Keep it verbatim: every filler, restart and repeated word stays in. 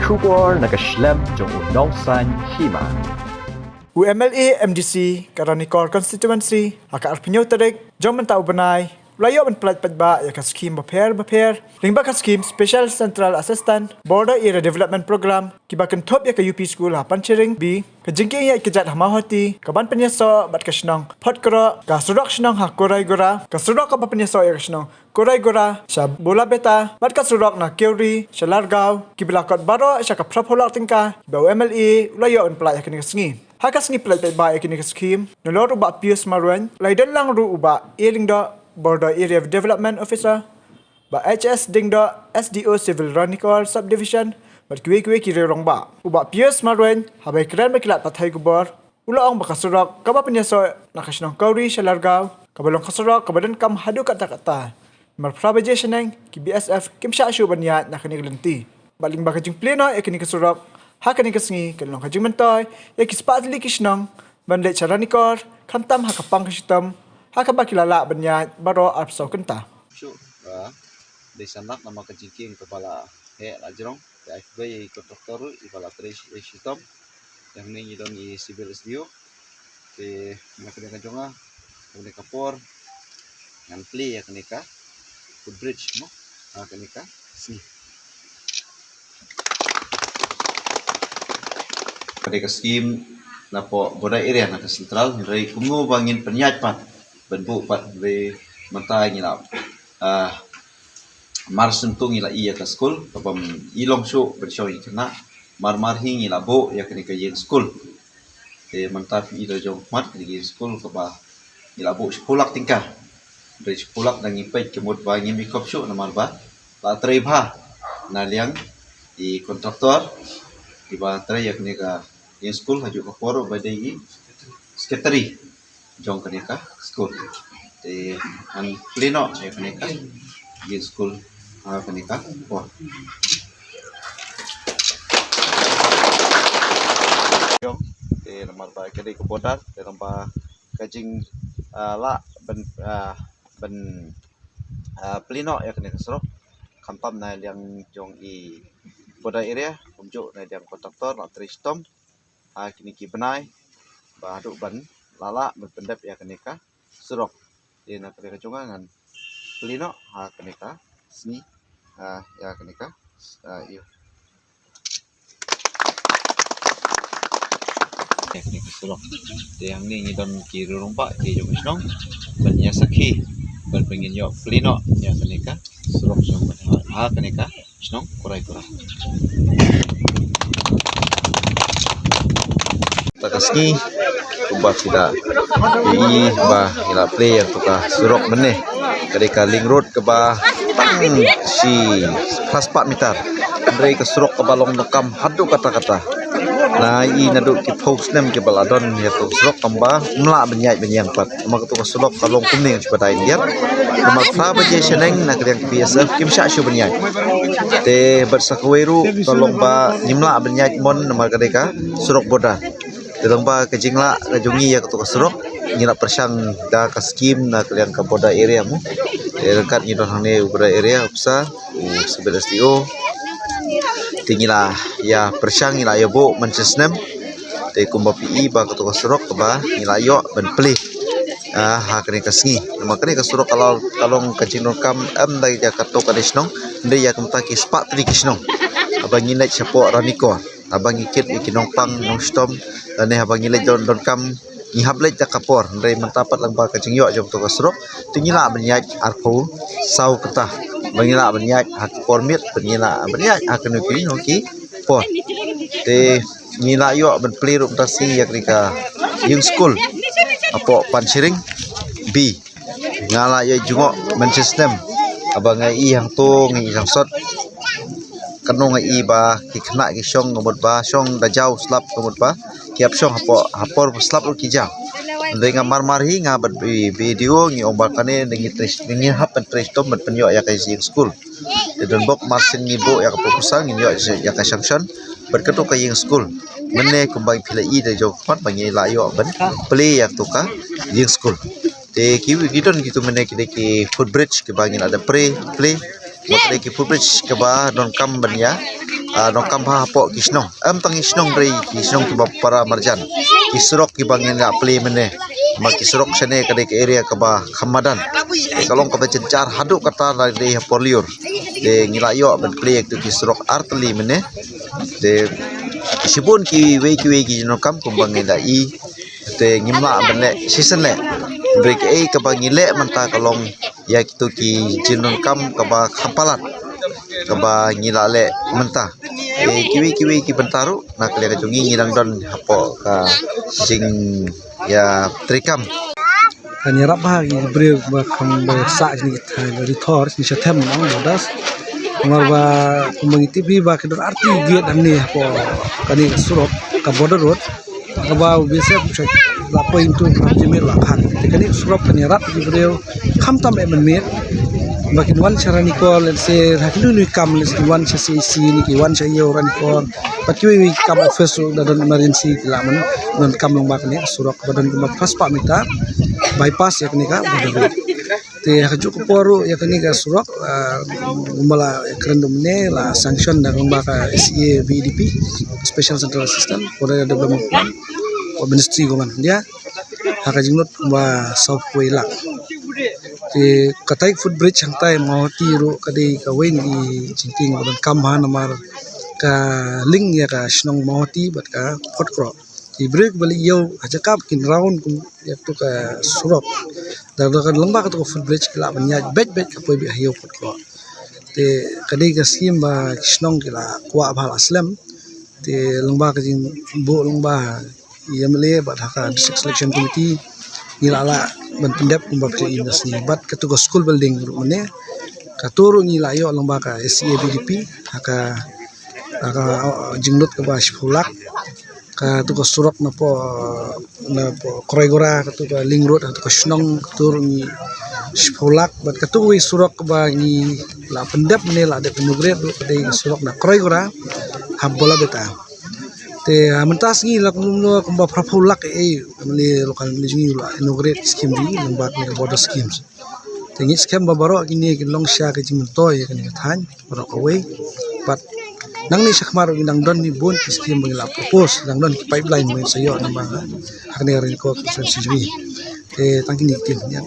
Khubor na ka shlem jong u nongsan hima. U M L A M D C ka Ranikor Constituency ha ka arphew tarik jong mynta u bnai u la ïoh ban pyllait paidbah ïa ka skhim bapher bapher lyngba ka skhim Special Central Assistance Border Area Development Program kiba kynthup ïa ka U P School ha Panshering B, ka jingkieng ïaid kjat ha Mawhati, ka ban pynïasoh bad ka shnong Photkroh, ka surok shnong ha Koraigora, ka surok kaba pynïasoh ïa ka shnong Koraigora sha Bulabeta, bad ka surok na Kiawri sha Largaw, kiba la kot baroh sha ka phra phew lak tyngka, ba u M L A u la ïoh ban pyllait ha kane ka sngi. Ha ka sngi pyllait paidbah ïa kane ka skhim, nalor u Bah Pius Marwein, la ïadon lang ruh u Bah A. Lyngdoh, Border Area Development Officer, Bah H S Lyngdoh, S D O Civil Ranikor Subdivision, bad kiwei kiwei ki riew rangbah. U Bah Pius Marwein, haba ïakren bad ki lad pathai khubor, u la ong ba ka surok kaba pynïasoh na ka shnong Kiawri sha Largaw, kaba long ka surok kaba donkam haduh katta katta. Namar phra baje shaneng ki B S F kim shah shuh ban ïaid na kane ka lynti. Bad lyngba ka jingplie noh ïa kane ka surok ha kane ka sngi, kan long ka jingmyntoi ïa ki spah tylli ki shnong ban leit sha Ranikor, khamtam ha ka pang ka shitom, ha kaba ki la lah ban ïaid baroh arphew saw kynta. Shuh, ah, dei san lak namar ka jingkieng kaba la heh la jrong, te ai khublei ïa i kontraktor ruh iba la trei shi-, shitom. Te hangne ngi don i Civil S D O. Te na kane ka jong nga, kane ka por ngan plie ïa kane ka footbridge mo, ha kane ka sngi. Kane ka skhim napoh border area na ka central, hynrei kumno ba ngin pynïaid pat ban buh pat, hynrei mynta ngi la, ah, mar shen tu ngi la ïoh ïa ka skul, kaba ym i long shuh ban shong ïa ki khynnah, mar mar hi ngi la buh ïa kane ka ïing skul. Te mynta phi i da jong khmat kane ka ïing skul kaba ngi la buh shiphew lak tyngka. Hynrei shiphew lak dang ngi peit ka mut ba ngim i kop shuh namar ba la trei bha na liang i kontraktor iba trei ïa kane ka ïing skul, ha juh ka por ba dei i sekretari jong kane ka skul. Te ngan plie noh ïa kane ka ïing skul ha kane ka por. Te namar ba ka dei ka border, te namar ba ka jing, ah, lah ban, ah, ban, ah, plie noh ïa kane ka surok, khamtam na liang jong i border area, kumjuh na liang kontraktor la trei shitom ha kine ki bnai ba haduh ban lah lah ban pyndep ïa kane ka surok. Te na kane ka jong nga ngan plie noh ha kane ka sngi, ah, ïa kane ka, ah, ïa. Ïa kane ka surok. Te hangne ngi don ki riew rangbah ki jong ka shnong ban ïa sakhi ban, ban ngin ïoh plie noh ïa kane ka surok jong ka, ha kane ka shnong Koraigora. Ta ka sngi kumba phi da ïohi ba ngi la plie ïa katu ka surok mynne. Ka dei ka link road kaba tang shi phra spah meter. Hynrei ka surok kaba long donkam haduh katta katta. Nga i naduh ki phew snem kiba la don ïa katu ka surok, tangba ym lah ban ïaid ban ïeng pat. Namar katu ka surok ka long kumne, nga shu batai ïa. Namar phra baje shaneng na ka liang ka B S F kim shah shuh ban ïaid. Te bad sa kawei ruh ka long ba ngim lah ban ïaid mon namar ka dei ka surok border. Te long ba ka jinglah ka jong ngi ïa katu ka surok, ngi la pyrshang da ka skhim na ka liang ka border area mo. Te ryngkat ngi don hangne u border area officer, u civil S D O. Te ngi la ïa pyrshang, ngi la ïa buh mynshisnem. Te kumba phi i ba katu ka surok kaba ngi la ïoh ban plie, ah, ha kane ka sngi. Namar kane ka surok ka long, ka long ka jingdonkam em da ïa kato kane ka shnong, hynrei ïa kumta ki spah tylli ki shnong. Haba ngi leit shapoh Ranikor, haba ngi kit ïa ki nongpang nongshitom, lane haba ngi leit don, donkam, ngi hap leit da ka por. Hynrei mynta pat lyngba ka jingïoh jong katu ka surok, te ngi lah ban ïaid arphew saw kynta. Ba ngi lah ban ïaid ha ka por miet, ba ngi lah ban ïaid ha kano kano ki por. Te ngi la ïoh ban plie ruh mynta sngi ïa kane ka ïing skul hapoh Panshering B. Nga la ïoh jngoh mynshisnem. Haba nga i hangto, nga i hangsot, kano nga i ba ki khynnah ki shong, ka mut ba shong da jaw slap, ka mut ba ki hap shong hapoh, ha por slap ruh ki jaw. Hynrei nga mar mar hi, nga bad i B D O ngi ong ba kane ngi trei, ngi hap ban trei shitom ban pynïoh ïa ka ïing skul. Te don bok mar shen ngi buh ïa ka proposal, ngin ïoh ïa ka sanction bad kato ka ïing skul. Mynne kumba phi la i da jong khmat ba ngi la ïoh ban plie ïa kato ka ïing skul. Te ki, ki don kitu mynne ki dei ki footbridge kiba ngi la da plie, plie. Bad ki dei ki footbridge kiba donkam ban ïa ah, nongkam ha hapoh ki shnong. Em tang ki shnong, hynrei ki shnong kiba para marjan. Ki surok kiba ngin ïa plie mynne. Ma ki surok shane ka dei ka area kaba kham madan. Ka long kaba jynjar haduh katta da dei ha por lyiur. Te ngi la ïoh ban plie ïa ki surok artylli mynne. Te shibun kiwei kiwei ki jingdonkam kumba ngi la i. Te ngim lah ban leh shisien leh. Hynrei kaei kaba ngi leh mynta ka long ïa kito ki jingdonkam kaba kham palat kaba ngi la leh mynta. Te kiwei kiwei ki bynta ruh na ka liang ka jong ngi ngi dang don hapoh ka jingïatreikam. Kan ïarap bha ki briew ba kham ba sah jingïatai ba ri thor jingïatem nang bodas. Namar ba kumba ngi tip hi ba ki don arti gate hangne hapoh kane ka surok ka border road. Kaba u B S F u shait la poi into ka jingmut la phan. Te kane ka surok kan ïarap ki briew khamtam eh mynmiet. Ba kin wan sha Ranikor, let's say, ha kino kino ki kam, let's say, kin wan sha C H C ne ki wan sha ïew Ranikor. Bad kiwei kiwei ki kam office ruh da don emergency ki lah ban don kam lyngba kane ka surok ba don kumba phra spah meter bypass ïa kane ka border road. Te ha kajuh ka por ruh ïa kane ka surok, ah, kumba la kren mynne la sanction da lyngba ka S C A V D P, Special Central Assistance, Border Development Plan, ka Ministry Government of India. Ha ka jinglut kumba saw phew lak. Te katai footbridge hangtai Mawhati ruh ka dei kawei na ki jingkieng ba donkam bha namar ka link ïa ka shnong Mawhati bad ka Photkroh. Ki briew kiba leit ïew ha jaka ba kin round kum ïa katu ka surok. Da, da ka lyngba katu ka footbridge ki lah ban ïaid beit beit ka poi beit ha ïew Photkroh. Te ka dei ka skim ba ki shnong ki la kwah bha la slem. Te lyngba ka jingbuh lyngba ïa M L A bad ha ka District Selection Committee ngi la lah ban pyndep kumba phi ïohi mynne. Bad katu ka school building ruh mynne. Katu ruh ngi la ïoh lyngba ka S C A V D P ha ka, ha ka, uh, jinglut kaba shiphew lak. Katu ka surok napoh, napoh Kroigora, katu ka link road, katu ka shnong, katu ruh ngi shiphew lak, bad katu kawei surok ba ngi la pyndep mynne la dep inaugurate ruh ka dei ka surok na Kroigora ha Bolabeta. Te, ah, mynta sngi la kumno kumba phra phew lak eh, eh, mynne local mynne jong ngi la inaugurate skim jong ngi lyngba kane ka border schemes. Te ngi skhem ba baroh kine ki long sha ka jingmyntoi ïa kane ka thaiñ baroh kawei. Bad nangne shakhmat ruh ngi dang don ni bun ki skim ba ngi la propose, dang don ki pipeline ba ngi sa ïoh namar ha kane ka Ranikor constituency jong ngi. Te tang kine ki ktien ïa.